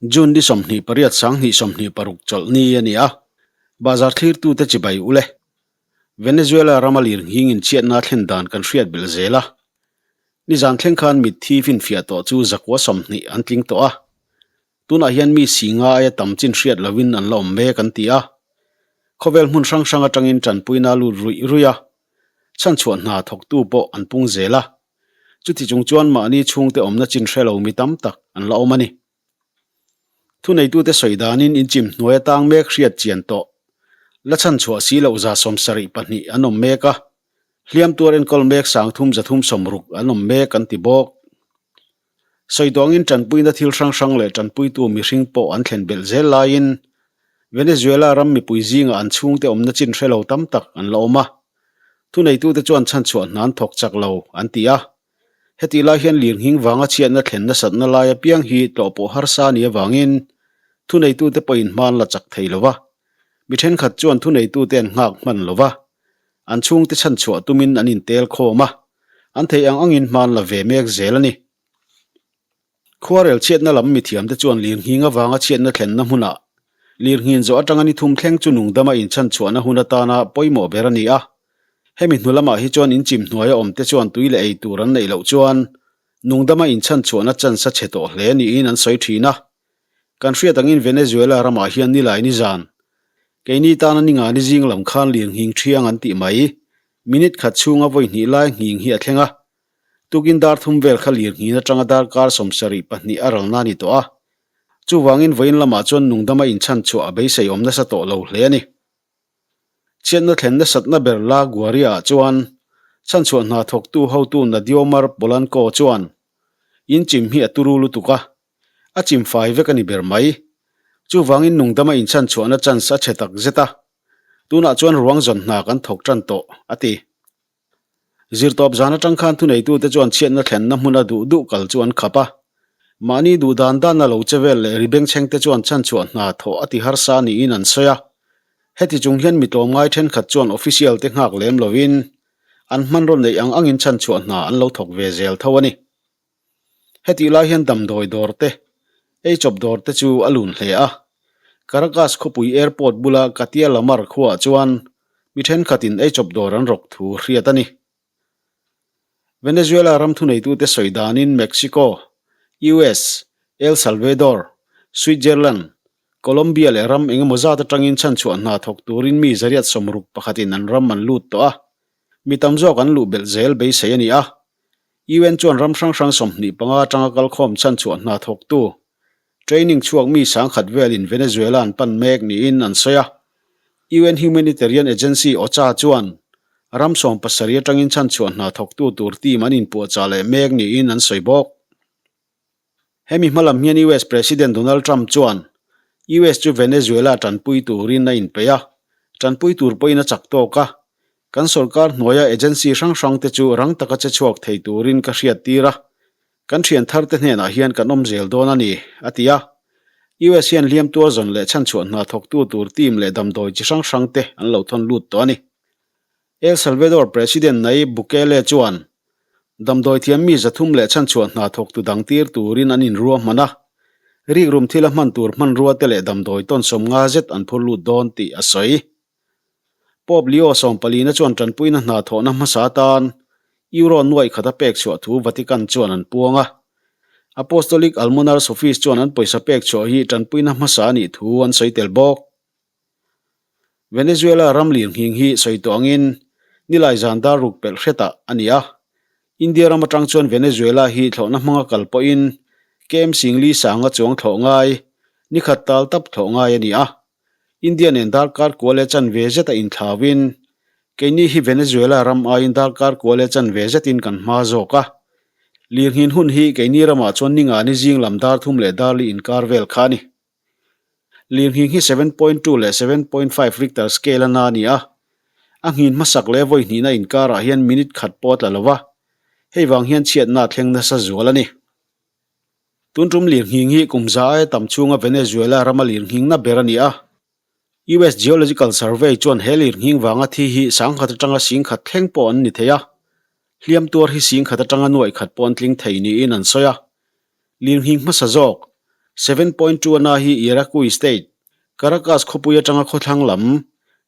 June ni 28 2026 chawlhni a ni a, bazar thlirtute chibai u le. Venezuela rama lirnghing inchhiatna thlen dan kan hriat belh zel a. Nizan thleng khan mitthi finfiah tawh chu zakua 20 an tling tawh a. Tunah hian mi si nga aia tam chin hriat lovin an la awm mek an ti a. Khawvel hmun hrang hrang atangin tanpuina lut ruih ruih a, chhanchhuah hna thawktu pawh an pung zel a. Chuti chung chuan mahni chhungte awmna chin hre lo mi tam tak an la awm a ni. Thuneitute sawi danin inchim hnuai atang mek hriat chian tawh la chhanchhuah si loh 72 an awm mek a, hliam tuar enkawl mek 3360 an awm mek an ti bawk. Sawi tawngin tanpuina thil hrang hrang leh tanpuitu mihring pawh an thlen belh zel laiin Venezuela ram mipui zingah an chhungte awmna chin hre lo tam tak an la awm a. Thuneitute chuan chhanchhuah hna an thawk chak lo an ti a. Hetih lai hian lirnghing vanga chhiatna thlen nasatna lai apiang hi tlawhpawh harsa a nih avangin thuneitute pawhin hma an la chak thei lo va. Mi thenkhat chuan thuneitute an nghak hman lo va, an chhungte chhanchhuah tumin an intel khawm a, an theih ang angin hma an la ve mek zel a ni. Khuarel chhiatna lam mithiamte chuan lirnghing avanga chhiatna thlenna hmunah lirnghin zawh atanga ni thum thleng chu nungdama inchhanchhuahna hun atana pawimawh ber a ni a. Hemi hnu lamah hi chuan inchim hnuaia awmte chuan tui leh ei tur an neih loh chuan nungdama inchhanchhuahna chance a chhe tawh hle niin an sawi thin a. Kan hriat angin Venezuela ramah hian nilai nizan, keini tana ni nga ni zing lam khan lirnghing thiang an tih mai. Minute khat chhunga vawi hnih lai nghing hi a thleng a. Tukin dar thum vel kha lirnghin atanga darkar 72 a ralna a ni tawh a. Chuvangin vawiin lamah chuan nungdama inchhanchhuah a beisei awm nasa tawh lo hle a ni. Chhiatna thlen nasatna ber La Guaria-ah chuan chhanchhuah hna thawktu hotu Nadiomar Polanco chuan, In chim hi a turu lutuk a, a chim fai vek a ni ber mai. Chuvangin nungdama inchhanchhuahna chance a chhe tak zet a, tunah chuan ruang zawn hna kan thawk tan tawh, a ti. Zirtawp zan atang khan thuneitute chuan chhiatna thlenna hmuna duh duh kal chu an khap a. Mahni duh dan danna lo che vel leh ri bengchhengte chuan chhanchhuah hna thawh a ti harsa niin an sawi a. Heti chung hian mi tlawmngai thenkhat chuan official te nghak lem lovin an hmanraw neih ang angin chhanchhuah hna an lo thawk ve zel tho a ni. Hetih lai hian damdawi dawr te, eichawp dawr te chu a lun hle a. Caracas khawpui airport bula Catia La Mar khuaah chuan mi thenkhatin eichawp dawr an rawk thu hriat a ni. Venezuela ram thuneitute sawi danin Mexico, US, El Salvador, Switzerland, Colombia leh ram engemaw zat atangin chhanchhuah hna thawk turin mi 601 in an ram an lut tawh a. Mi tam zawk an luh belh zel beisei a ni a. UN chuan ram hrang hrang 25 atanga kalkhawm chhanchhuah hna thawktu training chhuak mi 10,000 velin Venezuela an pan mek niin an sawi a. UN Humanitarian Agency OCHA chuan ram 17 atangin chhanchhuah hna thawktu tur team an inpuahchah leh mek niin an sawi bawk. Hemi hmalam hian US President Donald Trump chuan US chu Venezuela tanpui turin a inpeih a, tanpui tur pawhin a chak tawk a, kan sorkar hnuaia agency hrang hrang te chu rang taka che chhuak thei turin ka hriat tir a, kan thian thar te hnenah hian kan awm zel dawn a ni, a ti a. US hian hliam tuar zawn leh chhanchhuah hna thawktu tur team leh damdawi chi hrang hrang te an lo thawn lut tawh a ni. El Salvador President Nayib Bukele chuan Damdawi thiam mi 300 leh chhanchhuah hna thawktu dang tir turin an inrua hman a, rikrum thila hman tur hmanrua te leh damdawi tawn 50 zet an phur lut dawn tih a sawi. Pope Leo 14 chuan tanpuina hna thawhna hmasa atan Euro nuaih khat a pek chhuah thu Vatican chuan an puang a. Apostolic Almonar's Office chuan an pawisa pek chhuah hi tanpuina hmasa a nih thu an sawi tel bawk. Venezuela ram lirnghing hi sawi tawh angin nilai zan dar ruk pelh hretah a ni a. India ram atang chuan Venezuela hi thlawhna hmanga kal pawhin kem singli sanga chuang thlawh ngai, nikhat tal tap thlawh ngai a ni a. India nen darkar kual leh chanve zet a inthlauin keini hi Venezuela ram aiin darkar kual leh chanve zetin kan hma zawk a. Lirnghin hun hi keini ramah chuan ni nga ni zing lam dar thum leh dar li inkar vel kha a ni. Lirnghing hi 7.2 leh 7.5 Richter scale a na a ni a, a nghin hmasak leh vawi hnihna inkarah hian minute khat pawh a tla lo va, hei vang hian chhiatna a thleng nasa zual a ni. Tun tum lirnghing hi kum za aia tam chhunga Venezuela rama lirnghingna ber a ni a, US Geological Survey chuan he lirnghing vanga thi hi 10,000 atanga 10,000 thleng pawh an ni thei a, hliam tuar hi 10,000 atanga 9,000 pawh an tling thei niin an sawi a. Lirnghing hmasa zawk. 7.2 a na hi Yaracuy State, Caracas khawpui atanga khawthlang lam,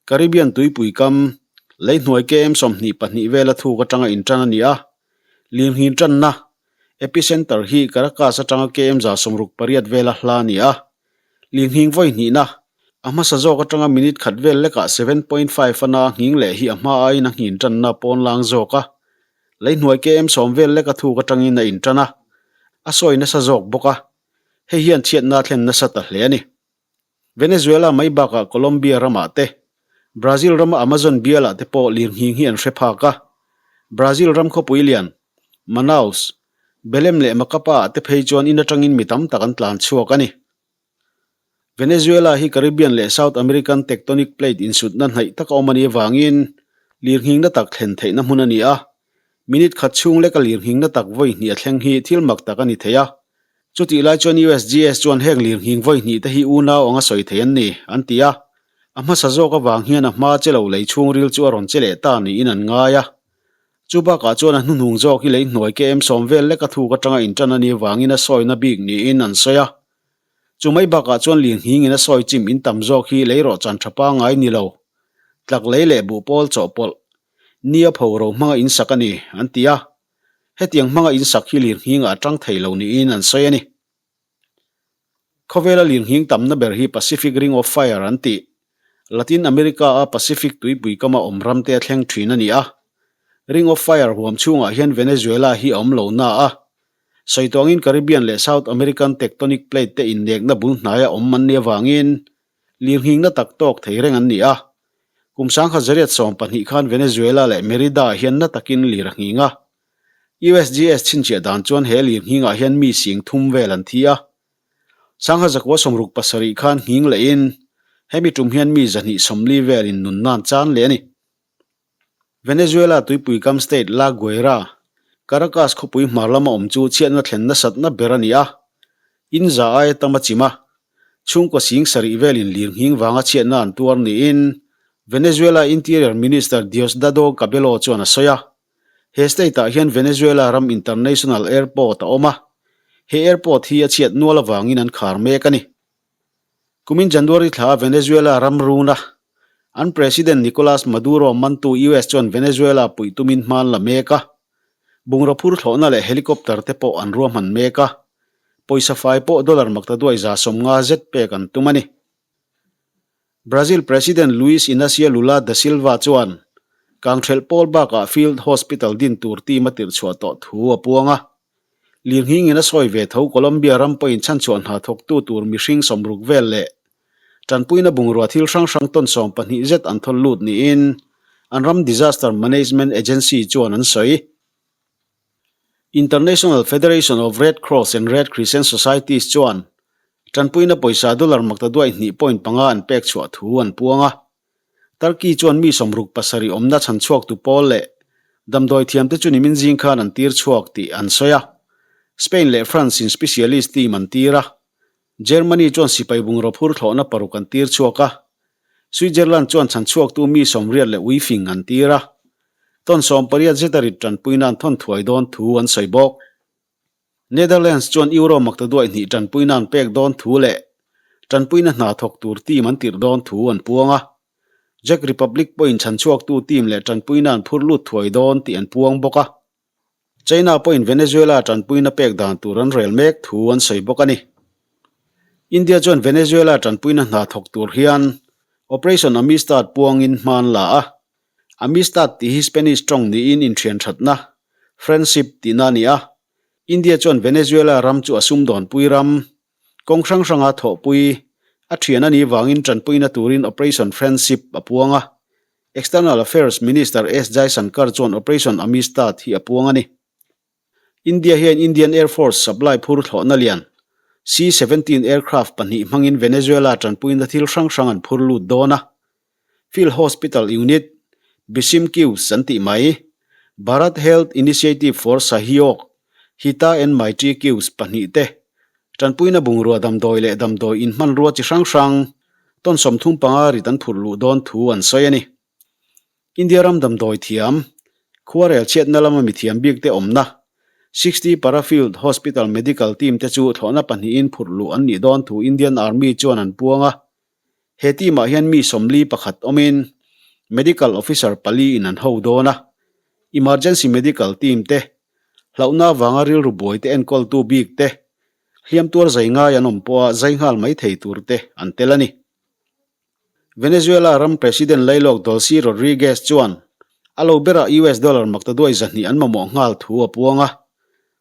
Caribbean tuipui kam, leihnuai KM 22 vela thuk atanga intan a ni a. Lirnghin tanna, Epicenter, hi Caracas atanga KM 68 vela hla a ni a. Lirnghing vawi hnihna, a hmasa zawk atanga minute khat vel lekah 7.5 a na nghing leh hi a hma aiin a nghin tanna pawnlang zawk a. Leihnuai KM 10 vel leka thuk atangin a intan a, a sawi nasa zawk bawk a. Hei hian chhiatna a thlen nasa ta hle a ni. Venezuela mai bakah Colombia ramah te, Brazil rama Amazon bialah te pawh lirnghing hi an hre phak a. Brazil ram khawpui lian, Manaus, Belem leh Macapa ah te phei chuan in atangin mi tam tak an tlan chhuak a ni. Venezuela hi Caribbean leh South American tectonic plate insutna hnaih taka awm a nih avangin lirnghingna tak thlen theihna hmun a ni a. Minute khat chhung leka lirnghingna tak vawi hnih a thleng hi thil mak tak a ni thei a. Chutih lai chuan USGS chuan heng lirnghing vawi hnih te hi unau anga sawi thei an ni, an ti a. A hmasa zawk avang hian a hma che lo lei chhungril chu a rawn che leh ta niin an ngai a. Chu bakah chuan a hnuhnung zawk hi lei hnuai KM 10 vel leka thuk atanga intan a nih avangin a sawina bik niin an sawi a. Chu mai bakah chuan lirnghingin a sawi chim in tam zawk hi lei rawh chan tha pangai ni lo, tlak lei leh buhpawl chawhpawlh, Nia pho ro hmanga in sak a ni, an ti a. Hetiang hmanga in sak hi lirnghingah a tang thei lo niin an sawi a ni. Khawvela lirnghing tamna ber hi Pacific Ring of Fire an tih. Latin America-a Pacific tuipui kama awm ramte a thleng thin a ni a. Ring of Fire huam chhungah hian Venezuela hi a awm lo na a. Sawi tawngin Caribbean leh South American tectonic plate te innekna bul hnaia awm an nih avangin lirnghingna tak tawk thei reng an ni a. Kum 1912 khan Venezuela leh Merida hian na takin lir a nghing a. USGS chhinchhiah dan chuan he lir nghingah hian mi sing thum vel an thi a. 1967 khan nghing lehin hemi tum hian mi 240 velin nunna an chan leh a ni. Venezuela tuipui kam state La Guaira, Caracas khawpui hmar lama awm chu chhiatna thlen nasatna ber a ni a. In za aia tam a chim a, chhungkaw sing sarih velin lirnghing vanga chhiatna an tuar niin Venezuela Interior Minister Diosdado Cabello chuan a sawi a. He state-ah hian Venezuela ram international airport a awm a, he airport hi a chhiat nual avangin an khar mek a ni. Kumin January thla Venezuela ram runa an President Nicolas Maduro mantu US chuan Venezuela puih tumin hma an la mek a. Bungraw phur thlawhna leh helicopter te pawh an ruahman mek a. Pawisa fai pawh dollar maktaduai 150 zet pek an tum a ni. Brazil President Luiz Inacio Lula da Silva chuan kangthelh pawl bakah field hospital din tur team a tirh chhuah tawh thu a puang a. Lirnghingin a sawi ve tho Colombia ram pawhin chhanchhuah hna thawktu tur mihring 60 vel leh tanpuina bungrua thil hrang hrang tawn 12 zet an thawn lut niin an ram Disaster Management Agency chuan an sawi. International Federation of Red Cross and Red Crescent Societies chuan tanpuina pawisa dollar maktaduai hnih point panga an pek chhuah thu an puang a. Turkey chuan mi 67 awmna chhan chhuaktu pawl leh damdawi thiamte chu nimin zing khan an tir chhuak tih an sawi a. Spain leh France in specialist team an tir a. Germany chuan sipai bungraw phur thlawhna paruk an tir chhuak a. Switzerland chuan chhan chhuaktu mi 80 leh uifing an tir a. Tawn 18 zeta rit tanpuina an thawn thuai dawn thu an sawi bawk. Netherlands chuan Euro maktaduai hnih tanpuina an pek dawn thu leh tanpuina hna thawk tur team an tirh dawn thu an puang a. Czech Republic pawhin chhanchhuaktu team leh tanpuina an phur lut thuai dawn tih an puang bawk a. China pawhin Venezuela tanpuina pek dan tur an rel mek thu an sawi bawk a ni. India chuan Venezuela tanpuina hna thawk tur hian Operation Amistad puangin hma an la a. Amistad tih hi Spanish tawng niin inthian thatna, friendship, tihna a ni a. India chuan Venezuela ram chu a sumdawnpui ram, kawng hrang hranga thawhpui, a thian a nih vangin tanpuina turin Operation Friendship a puang a. External Affairs Minister S Jaishankar chuan Operation Amistad hi a puang a ni. India hian Indian Air Force supply phur thlawhna lian, C-17 aircraft pahnih hmangin Venezuela tanpuina thil hrang hrang an phur lut dawn a. Field Hospital Unit, Bishim Qs an tih mai, Bharat Health Initiative for Sahiyog, Hita and Maitri Qs pahnih te, tanpuina bungrua damdawi leh damdawi inhmanrua chi hrang hrang, tawn 35 rit an phurh luh dawn thu an sawi a ni. India ram damdawi thiam, khuarel chhiatna lama mithiam bik te awmna, 60 Para Field Hospital Medical Team te chu thlawhna pahnihin phurh luh an nih dawn thu Indian Army chuan an puang a. He team ah hian mi 40 pakhat awmin Medical Officer pali in an ho dawn a. Emergency Medical Team te, hlauhna avanga rilru buai te enkawltu bik te, hliam tuar zai ngai an awm pawha zai nghal mai thei tur te an tel a ni. Venezuela ram President lailawk Dolcy Rodriguez chuan a lo berah US dollar maktaduai 200 an mamawh nghal thu a puang a,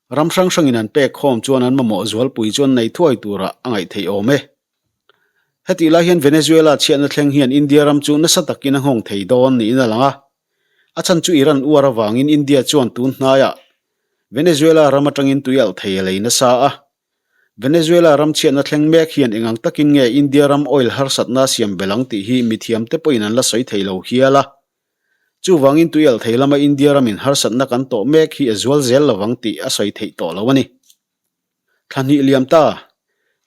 ram hrang hrangin an pek khawm chuan an mamawh zualpui chuan nei thuai turah a ngaih theih awm e. Hetih lai hian Venezuela chhiatna thleng hian India ram chu nasa takin a nghawng thei dawn niin a lang a, a chhan chu Iran uar avangin India chuan tun hnaiah Venezuela ram atangin tui alh thei a lei nasa a. Venezuela ram chhiatna thleng mek hian eng ang takin nge India ram oil harsatna siam belh ang tih hi mithiamte pawhin an la sawi thei lo hial a. Chuvangin tui alh thei lama India ramin harsatna kan tawh mek hi a zual zel lovang tih a sawi theih tawh lo a ni. Thla hnih liam ta,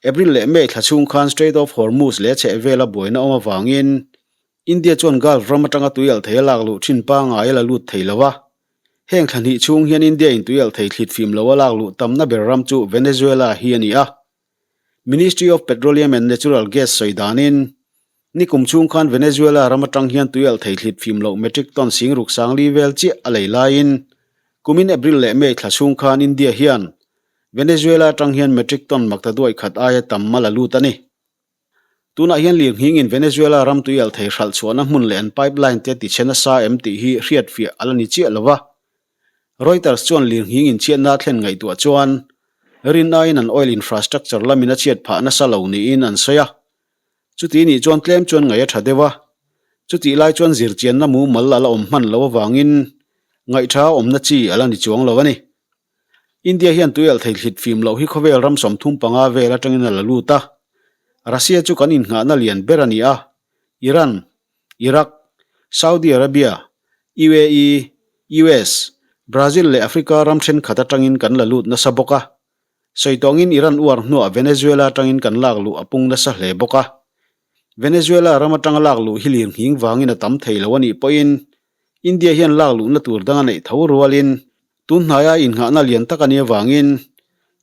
April leh May thla chhung khan Strait of Hormuz leh a chhehvela buaina awm avangin India chuan Gulf ram atanga tui alh thei a lak luh thin pangngai a la lut thei lo a. Heng thla hnih chhung hian India in tui alh thei thlit fim lo a lak luh tamna ber ram chu Venezuela hi a ni a. Ministry of Petroleum and Natural Gas sawi danin, nikum chhung khan Venezuela ram atang hian tui alh thei thlit fim loh metric ton 60 sangli vel chiah a lei laiin, kumin April leh May thla chhung khan India hian Venezuela atang hian metric ton maktaduai khat aia tam a la lut a ni. Tunah hian lirnghingin Venezuela ram tui alh thei hralh chhuahna hmun leh an pipeline te tichhe nasa em tih hi hriatfiah a la ni chiah lo va. Reuters chuan lirnghingin chhiatna a thlen ngaihtuah chuan rin aiin an oil infrastructure lamin a chhiat phah nasa lo niin an sawi a. Chuti nih chuan tlem chuan ngaih a tha deuh a. Chutih lai chuan zirchianna mumal a la awm hman loh avangin ngaihtha awmna chi a la ni chuang lo a ni. India hian tui alh thei thlit fim loh hi khawvel ram 35 vel atangin a la lut a. Russia chu kan innghahna lian ber a ni a, Iran, Iraq, Saudi Arabia, UAE, US, Brazil leh Africa ram thenkhat atangin kan la lut nasa bawk a. Sawi tawngin Iran uar hnuah Venezuela atangin kan lak luh a pung nasa hle bawk a. Venezuela ram atanga lak luh hi lirnghing vangin a tam thei lo a nih pawhin India hian lak luhna tur dang a neih tho rualin tun hnaia innghahna lian tak a nih avangin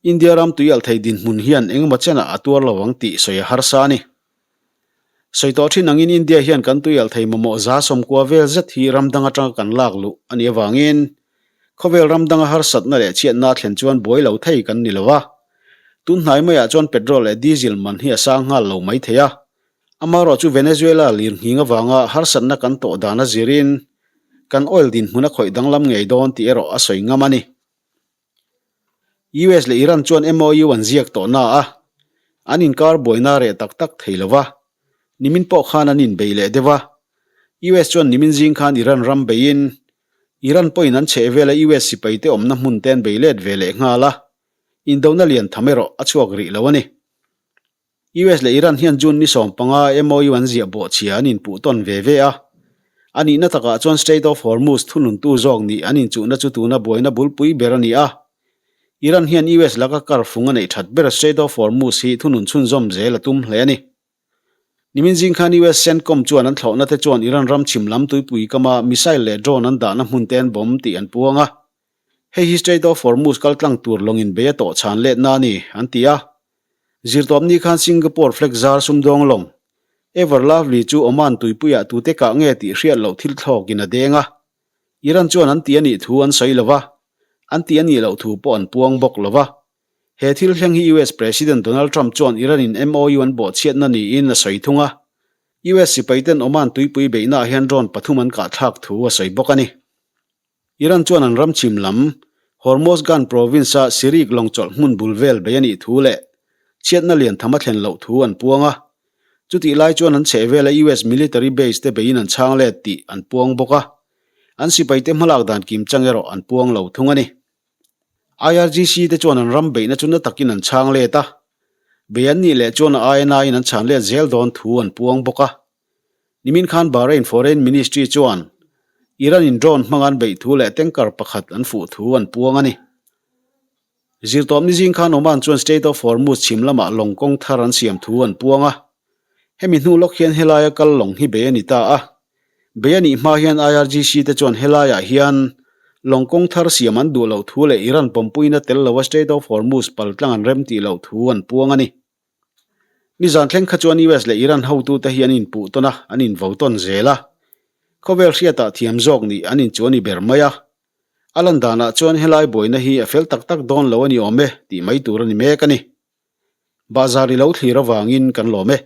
India ram tui alh thei dinhmun hian engemaw chenah a tuar lo ang tih sawi a harsa a ni. Sawi tawh thin angin India hian kan tui alh thei mamawh 90 vel zet hi ram dang atanga kan lak luh a nih avangin khawvel ram danga harsatna leh chhiatna a thlen chuan buai lo thei kan ni lo a. Tun hnai maiah chuan petrol leh diesel man hi a sang nghal lo mai thei a. Amaherawh chu Venezuela lirnghing avanga harsatna kan tawh dan a zirin kan oil dinhmun a khawih danglam ngei dawn tih erawh a sawi ngam a ni. US leh Iran chuan MOU an ziak tawh na a, an inkar buaina reh tak tak thei lo va, nimin pawh khan an inbei leh deuh a. US chuan nimin zing khan Iran ram beiin Iran pawhin an chhehvela US sipaite awmna hmun te an bei let ve leh nghal a, indona lian tham erawh a chhuak rih lo a ni. US leh Iran hian June ni 15 MOU an ziah bawhchhia an inpuh tawn ve ve a. A nihna takah chuan Strait of Hormuz thununtu zawk nih an inchuhna chu tuna buaina bulpui ber a ni a. Iran hian US laka kar fung a neih that ber Strait of Hormuz hi thunun chhunzawm zel a tum hle a ni. Nimin zing khan US CENTCOM chuan an thlawhna te chuan Iran ram chhim lam tuipui kama missile leh drone an dahna hmun te an bomb tih an puang a. Hei hi Strait of Hormuz kaltlang tur lawngin bei a tawh chhan letna a ni, an ti a. Zirtawpni khan Singapore flag zar sumdawng lawng Ever Lovely chu Oman tuipuiah tute kah nge tih hriat loh thil thlawkin a deng a. Iran chuan an ti a nih thu an sawi lo va, an ti a nih loh thu pawh an puang bawk lo va. He thil thleng hi US President Donald Trump chuan Iran-in MOU an bawhchhiatna niin a sawi thung a. US sipaiten Oman tuipui beihnaah hian drone pathum an kahthlak thu a sawi bawk a ni. Iran chuan an ram chhim lam, Hormozgan province-a Sirik lawng chawlh hmun bul vel bei a nih thu leh chhiatna lian tham a thlen loh thu an puang a. Chutih lai chuan an chhehvela US military base te beiin an chhang let tih an puang bawk a. An sipaite hmalak dan kim chang erawh an puang lo thung a ni. IRGC te chuan an ram beihna chu na takin an chhang let a. Bei an nih leh chuan a INA-in an chhan let zel dawn thu an puang bawk a. Nimin khan Bahrain Foreign Ministry chuan Iran-in drone hmanga an beih thu leh tanker pakhat an fuh thu an puang a ni. Zirtawpni zing khan Oman chuan Strait of Hormuz chhim lamah lawng kawng thar an siam thu an puang a. Hemi hnu lawk hian helaia kal lawng hi bei a ni ta a. Bei a nih hma hian IRGC te chuan helaiah hian Lawng kawng thar siam an duh loh thu leh Iran pawmpuina tel loa Strait of Hormuz paltlang an rem tih loh thu an puang a ni. Nizan thleng kha chuan US leh Iran hotute hi an inpuh tawn a, an invo tawn zel a. Khawvel hriatah thiam zawk nih an inchu a ni ber mai a. A lan danah chuan helai buaina hi a fel tak tak dawn lo a ni awm e tih mai tur a ni mek a ni. Bahzar i lo thlir avangin kan lawm e.